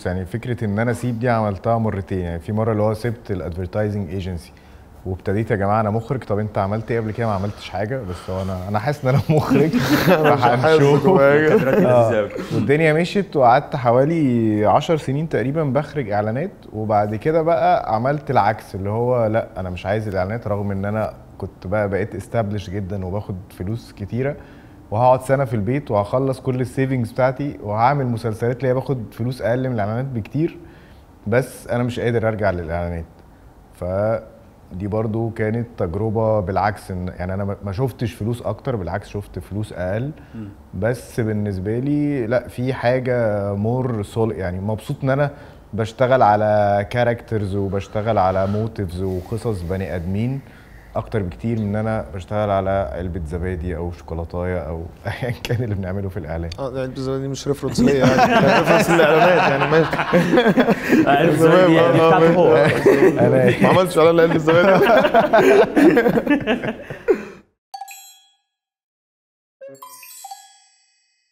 يعني فكرة ان انا اسيب دي عملتها مرتين. يعني في مرة اللي هو سبت ال advertising agency وابتديت يا جماعة انا مخرج. طب انت عملت ايه قبل كده؟ ما عملتش حاجة، بس هو انا حاسس ان انا مخرج فهنشوف. والدنيا مشيت، وقعدت حوالي 10 سنين تقريبا بخرج اعلانات. وبعد كده بقى عملت العكس، اللي هو لا انا مش عايز الاعلانات، رغم ان انا كنت بقى بقيت established جدا وباخد فلوس كتيرة، وهقعد سنة في البيت وهخلص كل ال savings بتاعتي وهعمل مسلسلات اللي هي باخد فلوس اقل من الاعلانات بكتير، بس انا مش قادر ارجع للاعلانات. فدي برضو كانت تجربه بالعكس، يعني انا ما شفتش فلوس اكتر، بالعكس شفت فلوس اقل. بس بالنسبة لي لا، في حاجة more soul، يعني مبسوط ان انا بشتغل على characters وبشتغل على motives وقصص بني ادمين اكتر بكتير من ان انا بشتغل على علبة زبادي او شوكولاتايه او ايا كان اللي بنعمله في الاعلان. علبة الزبادي مش reference ليا يعني، reference للاعلانات يعني، ماشي. علبة الزبادي بتاعته هو. ما عملتش اعلان لعلبه الزبادي.